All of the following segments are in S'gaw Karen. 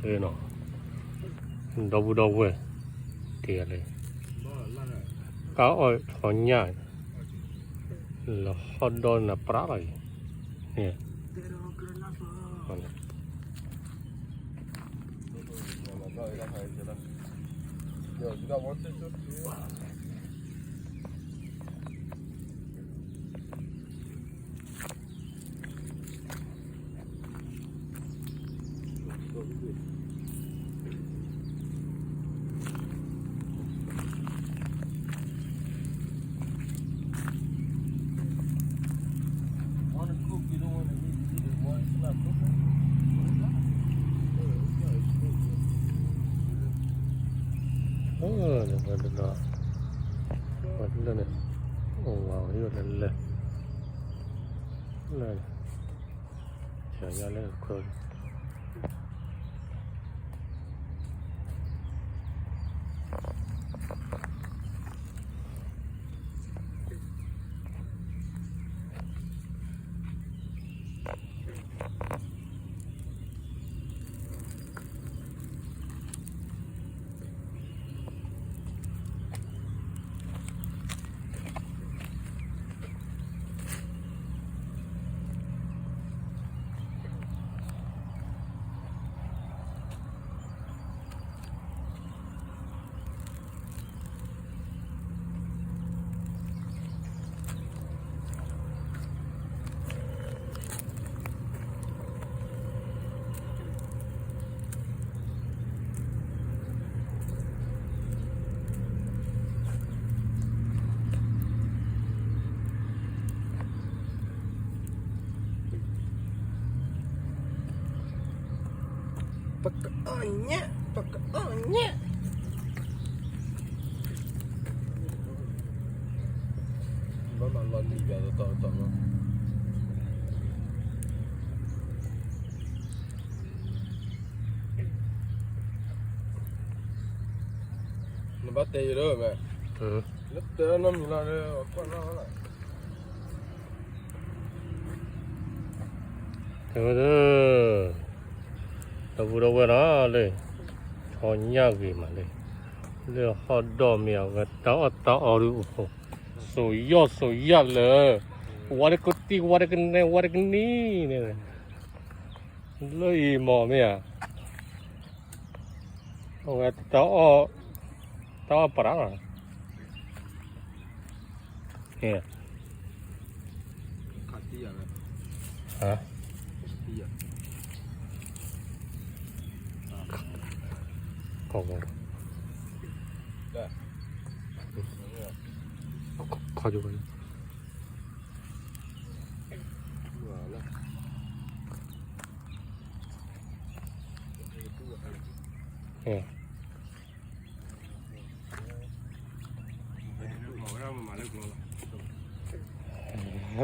နီၤ, ဒီပုၢ်ဒီဝဲၢ်, တ့ၢ်လၢ တၢ်အီၣ်ထီၣ်ညၣ်, လၢဟီၣ်ဒီၣ်နၤပြးလီၤအံၤ, န့ၣ် လၢန့ၣ်, အိၣ်ဝဲယိၣ်လၢလဲၣ်, လၢန့ၣ်, ဆဲးညါလၢခွဲး ပကအီၣ်ညၣ်, ပကအီၣ်ညၣ်, ဘၣ်မၤလီၤနံၤယၤတတီၤတတီၤလီၤ. နဘၣ်တဲယၤဒီး, လၢတဲနီတမံၤလီၤဒီး ကွၢ်နီၣ်လီၤ. တဲဝဲဒၣ်, ဒီပုၢ်ဒီဝဲၢ်လီၤလၢ, ထီၣ်ညၣ်ဂ့ၤမးလၢ, လၢဟီၣ်ဒီၣ်မ့ၢ်အဝဲတၢ်အီၣ်တၢ်အီဒုးအိၣ်, စိာ်ယီၢ်စိာ်ယၢ်လၢ, ဝါတကတံၢ် ဝါတကနဲ ဝါတကနံၣ်န့ၣ်, လၢအံၤမ့ၢ်မ့ၢ်ဧါ. အဝဲတၢ်အီၣ်, တၢ်အီၣ်ပရၣ်လီၤ. ခီၣ်, ခီၣ်, ခီၣ်,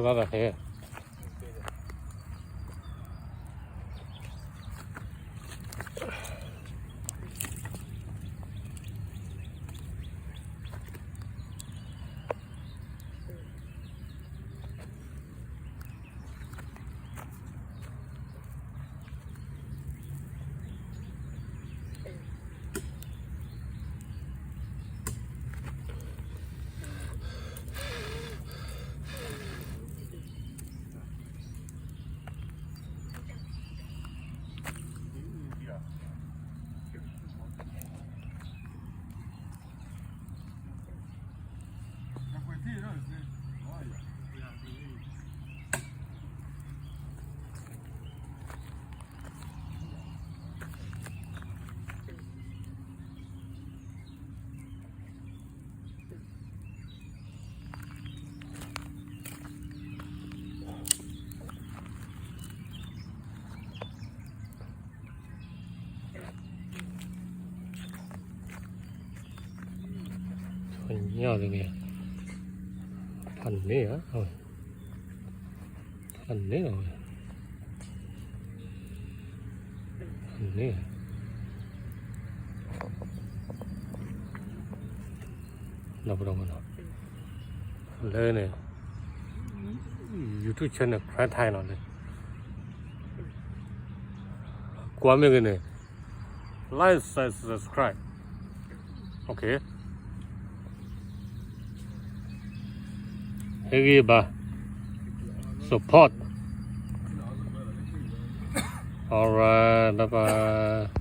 ဘၣ်ဘၣ်ဖဲ ညၣ်တဂ့ၤ, ဖးန့ၢ်ဧါ, ဖးန့ၢ်လီၤဝဲ, ဖးန့ၢ်, လၢပဒီဝဲလီၤ, လၢန့ၣ် YouTube channel ခရၢထါလီၤလၢ, ကွၢ်မ့ၢ်ဂ့ၤန့ၣ်, Like and subscribe. Okay. ဟ့ၣ်ဂံၢ်ဘါ support. Alright, bye bye.